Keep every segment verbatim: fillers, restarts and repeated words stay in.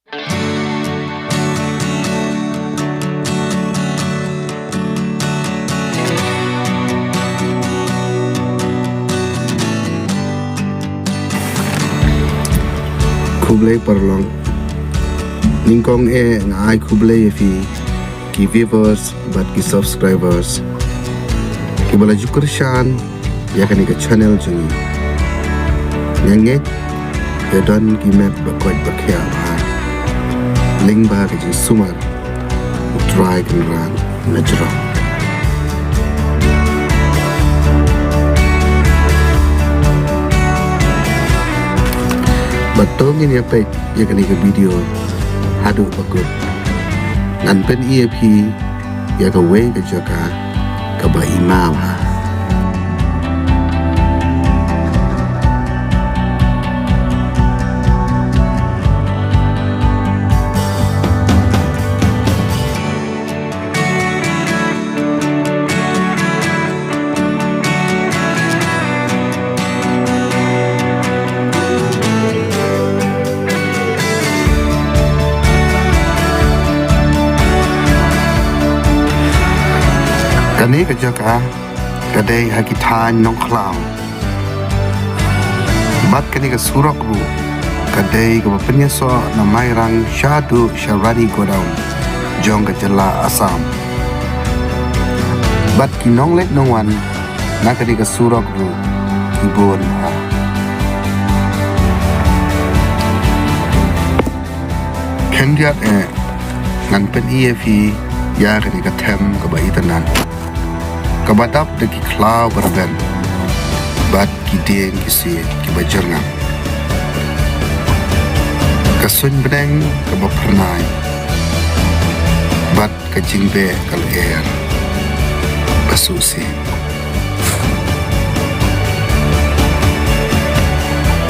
Khublei paralok. Nyngkong eh nga ai khublei ïa phi ki viewers bad ki subscribers kiba la ju kyrshan ïa kane ka channel jong ngi. Nga ngeit ïa don ki met ba koit ba khiah bha lyngba ka jingsumar U Trai Kynrad na jrong. Bad to ngin ïa peit ïa kane ka video haduh ba kut. Ngan pyni ïa phi ïa kawei ka jaka kaba i ma bha. Kane ka jaka ka dei ha ki thaiñ Nongkhlaw. Bad kane ka surok ruh ka dei kaba pynïasoh na Mairang shaduh sha Rani Godown jong ka jylla Assam. Bad ki nongleit nongwan na kane ka surok ruh ki bun bha. Khyndiat eh ngan pyni ïa phi ïa kane ka them kaba itynnad, kaba dap da ki khlaw ba rben bad ki dieng ki siej kiba jyrngam, ka suiñ bneng kaba phyrnai bad ka jingbeh ka lyer ba sngewsih.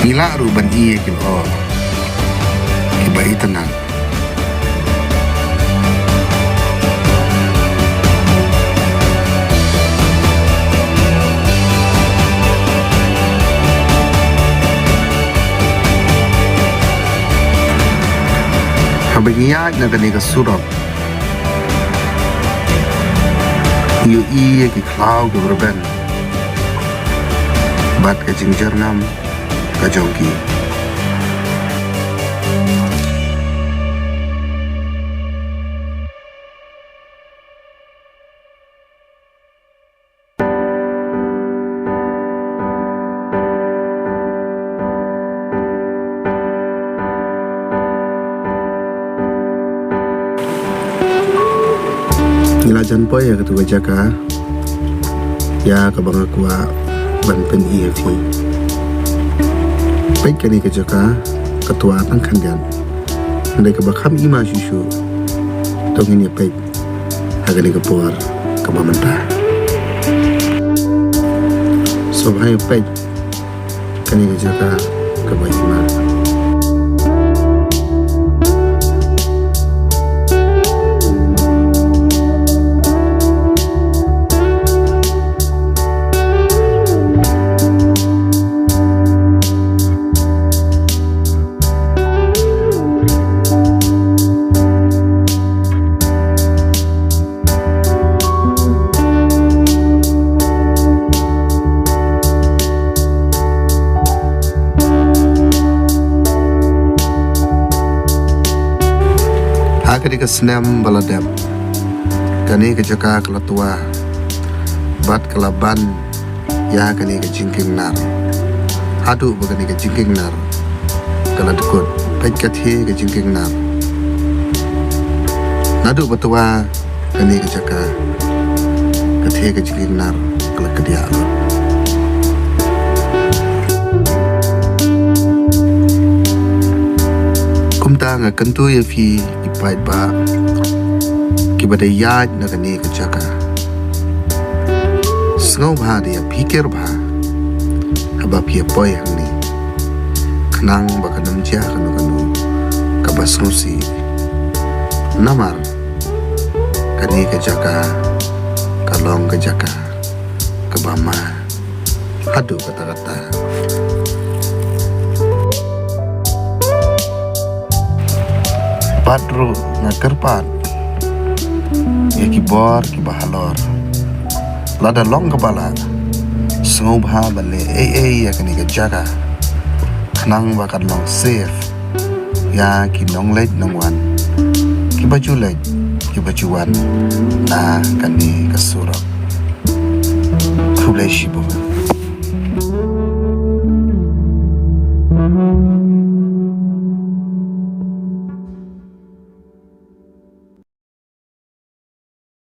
Ngi lah ruh ban ïohi ïa ki lyoh kiba itynnad. Haba ngi ïaid na kane ka surok, ngi ïohi ïa ki khlaw kiba rben bad ka jingjyrngam ka jong ki. Ngi la jan poi ïa katu ka jaka ïa kaba nga kwah ban pyni ïa phi. Peit kane ka jaka ka twa tang khyndiat. Hynrei kaba kham i ma shuh shuh to ngin ïa peit ha kane ka por kaba mynta. Sngewbha ïa peit kane ka jaka kaba i ma. Ha kane ka snem ba la dep, kane ka jaka ka la twa bad ka la ban ïa kane ka jingkieng nar. Haduh ba kane ka jingkieng nar ka la dkut. Peit ka thie ka jingkieng nar. Naduh ba twa kane ka jaka, ka thie ka jingkieng nar ka la kdiah lut. Kumta nga kyntu ïa phi ki paidbah kiba dei ïaid na kane ka jaka. Sngewbha da ïa phikir bha haba phi ïa poi hangne, khnang ba kan ym jia kano kano kaba sngewsih. Namar kane ka jaka ka long ka jaka kaba ma haduh katta katta. Bad ruh nga kyrpad ïa ki bor kiba halor. Lada long kaba lah, sngewbha ban leh ei ei ïa kane ka jaka, khnang ba kan long safe ïa ki nongleit nongwan, kiba ju leit kiba ju wan na kane ka surok. Khublei shibun.